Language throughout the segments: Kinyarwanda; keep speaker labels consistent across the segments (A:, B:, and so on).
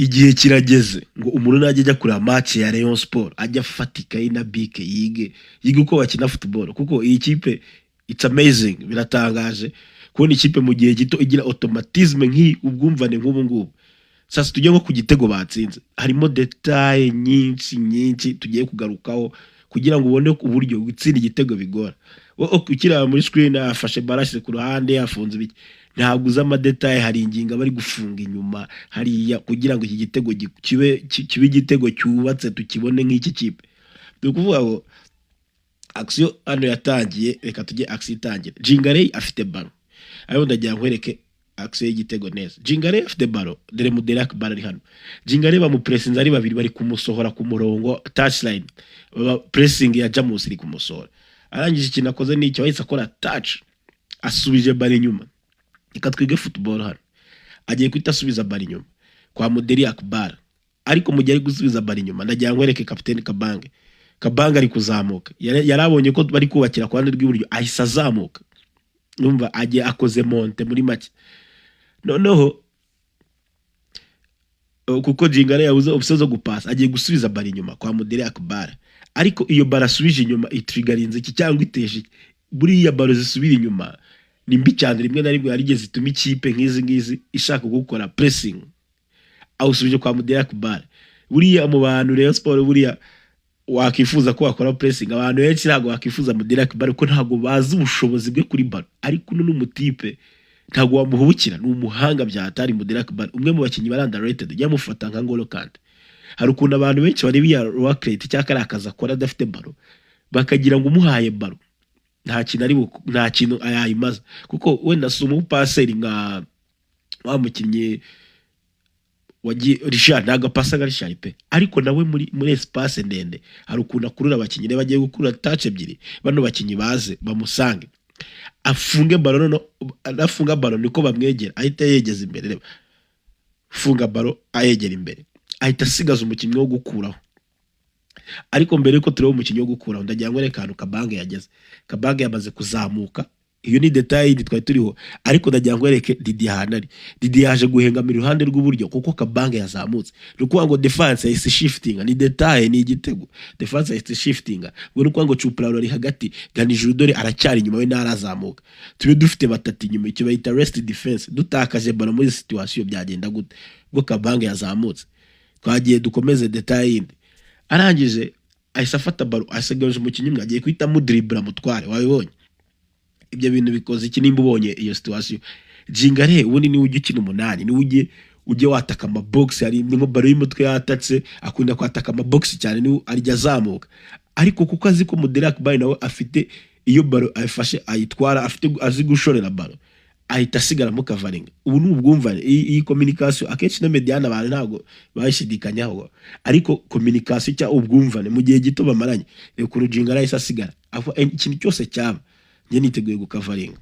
A: Igihe kirageze ngo umuntu najya ajya kureba match ya Rayon Sport, ajya afata ikayi na bike, yige, yige uko bakina football, kuko iyi kipe, it's amazing, biratangaje kubona ikipe mu gihe gito igira automatisme nk'iyi, ubwumvane nk'ubu ngubu. Sasa tujye nko ku gitego batsinze, harimo détails nyinshi nyinshi tugiye kugarukaho kugira ngo ubone uburyo gutsinda igitego bigora. Wowe ukireba muri screen, afashe ballon, ashyize ku ruhande, afunze ibiki, ntabwo uzi amadétails. Hari ingingo bari gufunga inyuma hariya kugira ngo iki gitego kibe igitego cyubatse, tukibone nk'iki kipe. Ni ukuvuga ngo action hano yatangiye, reka tujye action itangira. Jingarey afite ballon, ariho ndagira nkwereke action y'igitego neza. Jingarey afite ballon, dore Muderi Akbar ari hano. Jingarey bamupressinze ari babiri, bari kumusohora ku murongo touchline, baba pressing ya Jamus iri kumusohora. Arangije, ikintu akoze ni icyo, ahise akora touch, asubije ballon inyuma. Reka twige football hano. Agiye guhita asubiza ballon inyuma kwa Muderi Akbar, ariko mu gihe ari gusubiza ballon inyuma, ndagira nkwereke kapiteni Kabange. Kabange ari kuzamuka, yari abonye ko bari kubakira ku ruhande rw'iburyo, ahise azamuka. Numva agiye akoze montée muri make. Noneho kuko Jingare yabuze option zo gupasa, agiye gusubiza ballon inyuma kwa Muderi Akbar, ariko iyo ballon asubije inyuma itrigarinze iki cyangwa iteje iki? Buriya ballon zisubira inyuma ni mbi cyane, rimwe na rimwe hari igihe zituma ikipe nk'izi ngizi ishaka gukora pressing. Awusubije kwa Muderi Akbar. Buriya mu bantu Rayon Sport buriya wakifuza ko wakora pressing, abantu benshi ntabwo wakifuza Muderi Akbar, kuko ntabwo bazi ubushobozi bwe kuri ballon. Ariko uno ni umutipe ntabwo wamuhubukira, ni umuhanga bya hatari. Muderi Akbar, umwe mu bakinnyi bari underrated, ujya mufata nka Ngolo Kante. Hari ukuntu abantu benshi bareba iya work rate cyangwa kariya akazi akora adafite ballon, bakagira ngo umuhaye ballon nta kintu yayimaza, kuko wenda si umupaseri nka wa mukinnyi wagiye Richard, ntabwo apasa nka Richard pe, ariko nawe muri espace ndende hari ukuntu akurura abakinnyi. Reba, agiye gukura touch ebyiri, bano bakinnyi baze bamusange, afunge ballon. Noneho anafunga ballon niko bamwegera, ahita yegeza imbere. Reba, funga ballon, ayegera imbere, ahita asigaza umukinnyi wo gukuraho. Ariko mbere yuko tureba umukinnyi wo gukuraho, ndagira ngo reka ahantu Kabange yageze. Kabange yamaze kuzamuka, iyo ni détail yindi twari turiho, ariko ndagira ngo wereke Didi ahantu ari. Didi yaje guhengamira iruhande rw'iburyo kuko Kabange yazamutse. Ni ukuvuga ngo defense yahise shiftinga, ni détail, ni igitego. Defense yahise shiftinga, ubwo ni ukuvuga ngo Cupraro ari hagati, Ganijuru dore aracyari inyuma, we ntarazamuka. Tube dufite batatu inyuma, icyo bayita rest defense. Dutakaje ballon muri situation byagenda gute? Ubwo Kabange yazamutse, twagiye dukomeze détail yindi. Arangije ahise afata ballon, asigaje umukinnyi umwe, agiye guhita amudiribura mutware. Wabibonye ibyo bintu bikoze iki? Nimba ubonye iyo situation, Jingare ubundi niwe ujya ukina umunani, niwe ujye wataka amabox. Hari nko ballon y'umutwe yatatse, akunda kwataka amabox cyane, niwe arya azamuka. Ariko kuko azi ko Muderi Akbar nawe afite iyo ballon ayifashe ayitwara, afite azi gushorera ballon, ahita asigaramo kavaringa. Ubu ni ubwumvane, iyi communication akenshi na médiane abantu ntabwo bayishidikanyaho, ariko communication cyangwa ubwumvane mu gihe gito bamaranye. Reba ukuntu Jingare ahise asigara. Ikintu cyose cyaba, njye niteguye gukavaringa,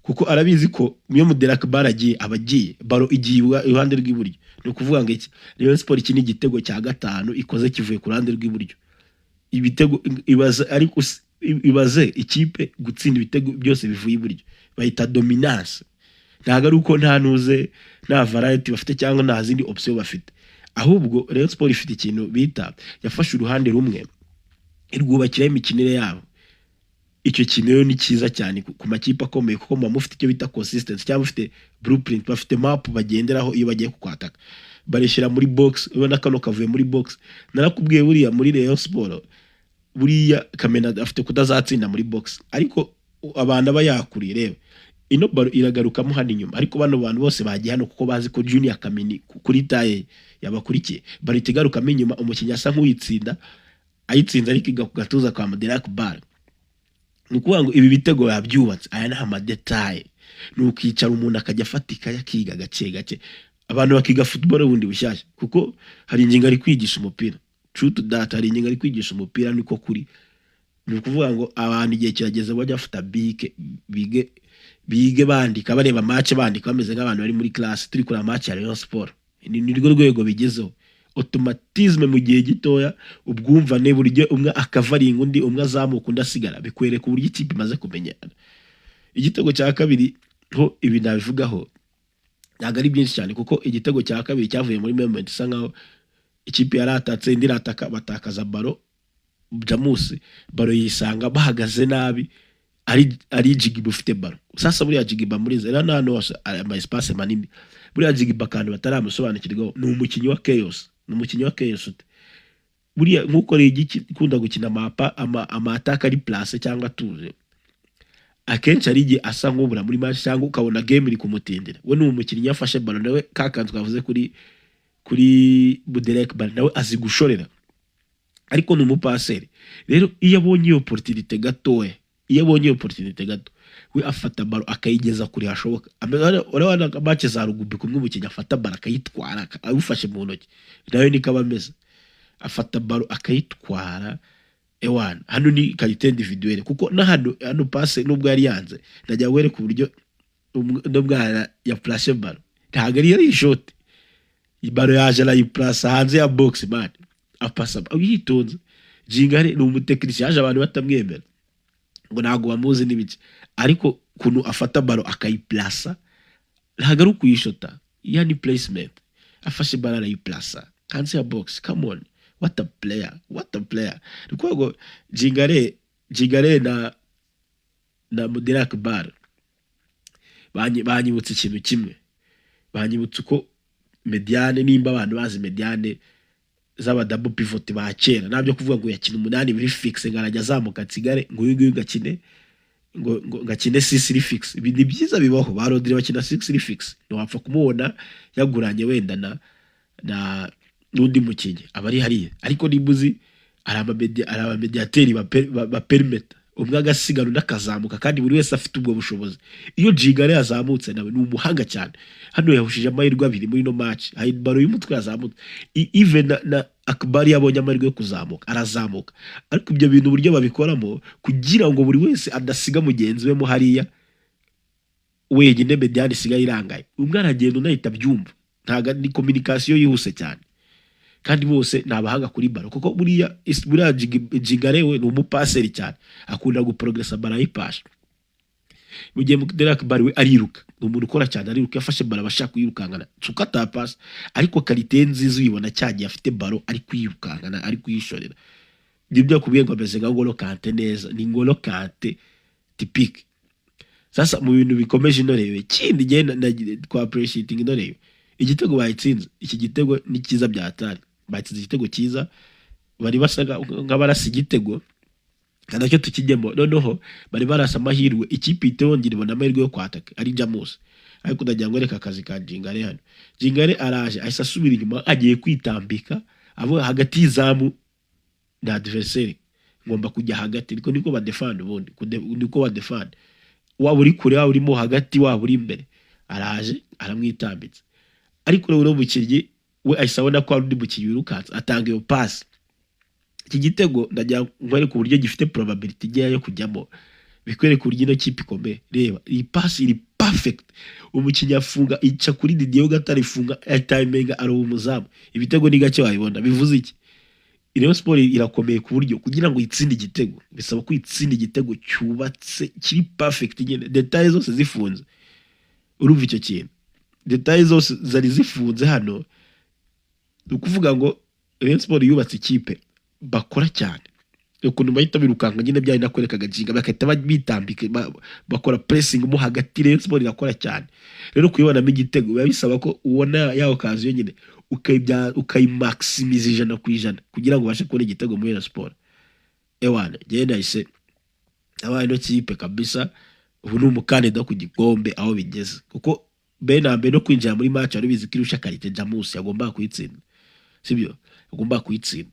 A: kuko arabizi ko iyo Muderi Akbar agiye, aba agiye, ballon igiye iruhande rw'iburyo. Ni ukuvuga ngo iki? Rayon Sport, iki ni igitego cya gatanu ikoze kivuye ku ruhande rw'iburyo. Ibitego, ibaze, ariko ibaze ikipe gutsinda ibitego byose bivuye iburyo, bayita dominance. Ntabwo ari uko nta nuze, nta variety bafite cyangwa nta zindi option bafite, ahubwo Rayon Sport ifite ikintu bita yafashe uruhande rumwe irwubakiraho imikinire yabo. Icyo kintu rero ni cyiza cyane ku makipe akomeye, kuko muba mufite icyo bita consistency cyangwa mufite blueprint, bafite map bagenderaho iyo bagiye kukwataka. Barishyira muri box, ubona kano kavuye muri box. Narakubwiye, buriya muri Rayon Sport, buriya Kamena afite kutazatsinda muri box, ariko abantu aba yakuriye. Reba ino ballon iragarukamo hano inyuma, ariko bano bantu bose bagiye hano kuko bazi ko Junior Kameni kuri taille yabakurikiye. Ballon ihita igarukamo inyuma, umukinnyi asa nk'uyitsinda, ayitsinze ariko igwa ku gatuza kwa Muderi Akbar. Ni ukuvuga ngo ibi bitego yabyubatse. Aya ni amadétails, ni ukicara umuntu akajya afata ikayi akiga gake gake, abantu bakiga football bundi bushyashya, kuko hari ingingo ari kwigisha umupira. True to that, hari ingingo ari kwigisha umupira, niko kuri. Ni ukuvuga ngo abantu igihe kirageze bajya bafata bike, bige, bige bandika, bareba match bandika, bameze nk'abantu bari muri classe. Turi kureba match ya Rayon Sport, ni rwo rwego bigezeho, automatisme mu gihe gitoya, ubwumvane, buryo umwe akavaringa undi, umwe azamuka undi asigara, bikwereka uburyo ikipe imaze kumenyana. Igitego cya kabiri ho, ibi nabivugaho. Ntabwo ari byinshi cyane, kuko igitego cya kabiri cyavuye muri moment isa nkaho ikipe yaratatse, indi irataka, batakaza ballon. Jamus ballon yisanga bahagaze nabi, ari Jigiba ufite ballon. Sasa buriya Jigiba muri zera n'ahantu hose ama espace manini, buriya Jigiba akantu bataramusobanukirwaho, ni umukinnyi wa chaos. Ni umukinnyi wa chaos ute? Buriya nk'uko Regi ikunda gukina amapa ama attaque ari placé cyangwa atuje, akenshi hari igihe asa nk'ubura muri match cyangwa ukabona game iri kumutindira. We ni umukinnyi yafashe ballon, nawe kakanzu twavuze kuri Buderek ballon, nawe azi gushorera, ariko ni umupaseri. Rero iyo abonye iyo opportunité gatoya, iyo abonye iyo opportunité gato, we afata ballon akayigeza kure hashoboka. Urabona match za rugby, kumwe umukinnyi afata ballon akayitwara awufashe mu ntoki, nawe niko aba ameze, afata ballon akayitwara. Ewana, hano ni qualité individuelle, kuko na hano passe nubwo yari yanze, ndagira ngo wereke uburyo uno mwana ya place ballon. Ntabwo ari ishoti, ballon yaje arayiplasa hanze ya box, man, apasa yitonze. Jingare ni umutekinisiye, yaje abantu batamwemera ngo ntabwo bamuzi n'ibice, ariko ukuntu afata ballon akayiplasa, ntabwo ari ukuyishota, iya ni placement. Afashe ballon arayiplasa hanze ya box. Come on, what a player, what a player! Ni ukuvuga ngo Jingare na Muderak Bar banyibutse ikintu kimwe, banyibutse uko médiane, nimba abantu bazi médiane z'aba double pivot ba kera, ntabyo kuvuga ngo yakina umunani biri fixe, ngo arajya azamuka nsigare, ngo uyu nguyu gakine, ngo gakine six iri fixe. Ibi ni byiza bibaho, ba Rodri bakina six iri fixe, ntiwapfa kumubona yaguranye wenda na n'undi mukinnyi aba ari hariya. Ariko niba uzi hari abamediateri ba périmètre, umwe agasigara undi akazamuka, kandi buri wese afite ubwo bushobozi. Iyo Jigare yazamutse, nawe ni umuhanga cyane. Hano yahushije amahirwe abiri muri ino match, hari ballon y'umutwe yazamutse. Even na Akbari yabonye amahirwe yo kuzamuka, arazamuka. Ariko ibyo bintu uburyo babikoramo kugira ngo buri wese adasiga mugenzi we mo hariya wenyine, médiane isigaye irangaye, umwe aragenda undi ahita abyumva. Ntabwo ni communication yihuse cyane, kandi bose ni abahanga kuri ballon, kuko buriya Jigare we ni umupaseri cyane, akunda guprogresa ballon ayipasha, mu gihe Derek Bar we ariruka, ni umuntu ukora cyane, ariruka. Yafashe ballon aba ashaka kuyirukankana, suko atapasa, ariko qualité ye nziza uyibona cyagiye afite ballon ari kuyirukankana, ari kuyishorera. Nibyo yakubwiye ngo ameze nka Ngolo Kante neza, ni Ngolo Kante typique. Sasa mu bintu bikomeje ino Rayon, ikindi gihe twa appreciating ino Rayon, igitego bayitsinze, iki gitego ni cyiza bya hatari. Batsinze igitego cyiza, bari basa nk'abarasa igitego nacyo tukijyemo. Noneho bari barasa amahirwe, ikipe ihita yongera ibona amahirwe yo kwataka, ari Jamus. Ariko ndagira ngo reka akazi ka Jingare hano. Jingare araje, ahise asubira inyuma, agiye kwitambika, avuga hagati y'izamu na adversaire, ngomba kujya hagati. Niko badefanda ubundi, niko badefanda, waba uri kure, waba urimo hagati, waba uri imbere. Araje aramwitambitse, ariko rero uno mukinnyi we ahise abona ko hari undi mukinnyi wirukanse, atanga iyo pasi. Iki gitego ndagira nkwereke uburyo gifite probability nkeya yo kujyamo, bikwereka uburyo ino kipe ikomeye. Reba iyi pasi iri perfect, umukinnyi afunga ica kuri Didier Gatare, ifunga atimenga, aroba umuzamu. Ibitego ni gake wayibona. Bivuze iki? Rayon Sport irakomeye ku buryo kugira ngo itsinde igitego bisaba ko itsinda igitego cyubatse, kiri perfect nyine, détails zose zifunze. Urumva icyo kintu, détails zose zari zifunze hano. Ni ukuvuga ngo Rayon Sport yubatse ikipe bakora cyane, ukuntu bahita birukanka nyine, byari nakwerekaga Jinga, bagahita bitambika, bakora pressing mo hagati. Rayon Sport irakora cyane. Rero kuyibonamo igitego biba bisaba ko ubona ya occasion nyine ukayimaximiza 100% kugira ngo ubashe kubona igitego muri Rayon Sport. Ewana, njyewe nahise abaye ino kipe kabisa ubu ni umukandida ku gikombe aho bigeze, kuko mbere na mbere no kwinjira muri match wari bizi ko irusha qualité Jamus, yagombaga kuyitsinda, sibyo? Yagombaga kuyitsinda.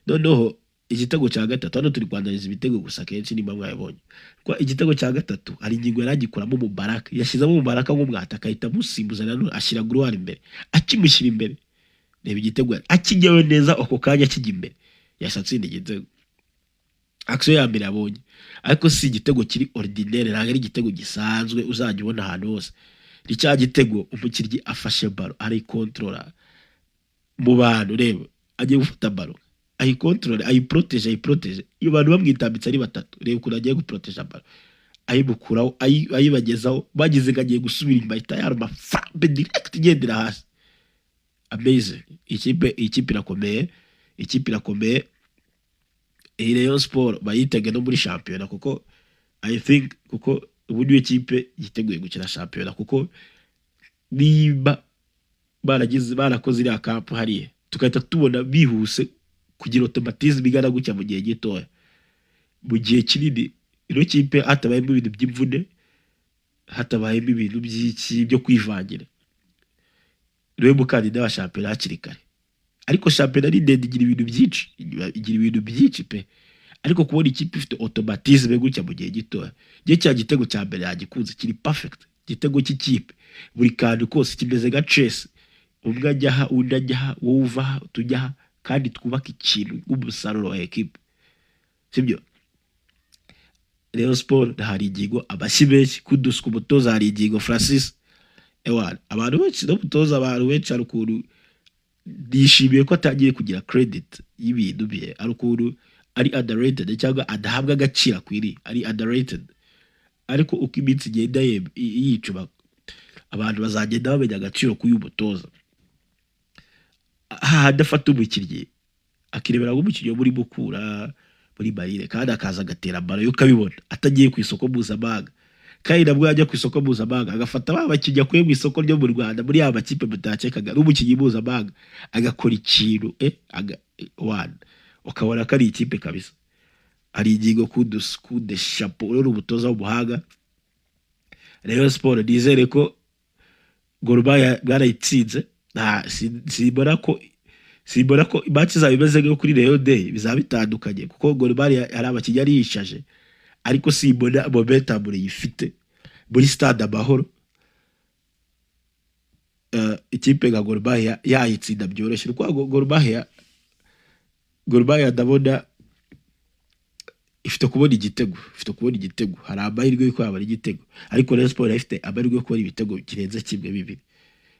A: Noneho igitego cya gatatu, hano turi kwandariza ibitego gusa kenshi nimba mwabibonye ko igitego cya gatatu hari ingingo yari agikuramo Mubaraka, yashyizemo Mubaraka nk'umwataka, ahita amusimbuza nanone ashyira Gloire imbere. Akimushyira imbere, reba igitego, akijyayo neza ako kanya, akijya imbere yahise atsinda igitego, action ya mbere yabonye. Ariko si igitego kiri ordinaire, ntabwo ari igitego gisanzwe uzajya ubona ahantu hose. Ni cya gitego umukinnyi afashe ballon arayikontorora mu bantu. Reba, agiye gufata ballon, ayikontorore, ayiproteje, ayiproteje, iyo bantu bamwitambitse ari batatu. Reba ukuntu agiye guproteja ballon. Ayimukuraho, ayibagezaho, bagize ngo agiye gusubira inyuma, ahita yaruma frappe direct igendera hasi. Amazing. Ikipe, ikipe irakomeye, ikipe irakomeye. Iyi Rayon Sport bayitege no muri shampiyona, kuko I think, kuko ubu niyo kipe yiteguye gukina shampiyona, kuko niba baragize, barakoze iriya camp hariya, tugahita tubona bihuse kugira automatisme igana gutya mu gihe gitoya, mu gihe kinini ino kipe, hatabayemo ibintu by'imvune, hatabayemo ibintu by'iki byo kwivangira, niwe mukandida wa shampiyona hakiri kare. Ariko shampiyona ni ndende, igira ibintu byinshi, igira ibintu byinshi pe. Ariko kubona ikipe ifite automatisme gutya mu gihe gitoya, gihe cya gitego cya mbere yagikunze, kiri perfect. Igitego cy'ikipe, buri kantu kose kimeze nka chess: umwe ajya aha, undi ajya aha, wowe uva aha, tujya aha, kandi twubaka ikintu nk'umusaruro wa ekipe, sibyo? Rayon Sport, hari ingingo, amashyi menshi, kudos ku mutoza hari ingingo Francis. Ewana, abantu benshi n'umutoza, abantu benshi, hari ukuntu nishimiye ko atangiye kugira credit y'ibintu bye. Hari ukuntu ari underrated cyangwa adahabwa agaciro akwiriye, ari underrated, ariko uko iminsi igenda yicuma, abantu bazagenda bamenya agaciro k'uyu mutoza. Hahandi afata umukinnyi, akirebera nk'umukinnyi wo muri Mukura, muri Marine, kandi akaza agatera ballon yo ukabibona atagiye ku isoko mpuzamahanga. Kandi nabwo yajya ku isoko mpuzamahanga, agafata ba bakinnyi akuye mu isoko ryo mu Rwanda, muri ya makipe mutakekaga, n'umukinnyi mpuzamahanga, agakora ikintu wana ukabona ko ari ikipe kabisa. Hari ingingo, kudos, coup de chapeau. Rero umutoza w'umuhanga. Rayon Sport, nizere ko Gor Mahia bwarayitsinze. Nta simbona ko match izaba imeze nk'iyo kuri Rayon Day, bizaba bitandukanye, kuko Gor Mahia hari abakinnyi yari yishaje, ariko simbona momentum yifite muri Stade Amahoro. Ikipe nka Gor Mahia yayitsinda byoroshye, kuko Gor Mahia ndabona ifite kubona igitego, ifite kubona igitego, hari amahirwe yuko yabona igitego. Ariko Rayon Sport ifite amahirwe yo kubona ibitego kirenze kimwe, bibiri.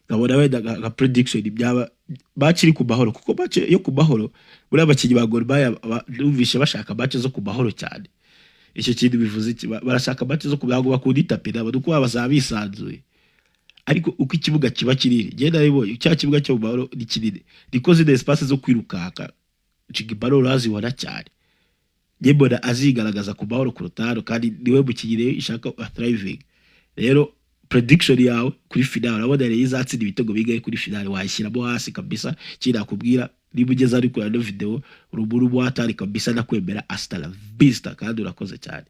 A: Nkabona wenda nka prediction byaba match iri ku Mahoro, kuko match yo ku Mahoro, buriya abakinnyi ba Gor Mahia numvishe bashaka match zo ku Mahoro cyane. Icyo kintu bivuze iki? Barashaka match zo ku, ntabwo bakunda itapi nabo, nuko bazaba bisanzuye. Ariko uko ikibuga kiba kinini, njye naribonye cya kibuga cyo mu Mahoro ni kinini, niko zino espace zo kwirukanka Jigibaro urazibona cyane. Njye mbona azigaragaza ku Mahoro kuruta hano, kandi niwe mukinnyi rero ishaka thriving. Rero prediction yawe kuri final, urabona rero izatsinda ibitego bingahe kuri final? Wayishyiramo hasi kabisa. Ikindi nakubwira, niba ugeze ari kureba ino video, uri umuntu w'atari kabisa, ndakwemera, hasta la vista, kandi urakoze cyane.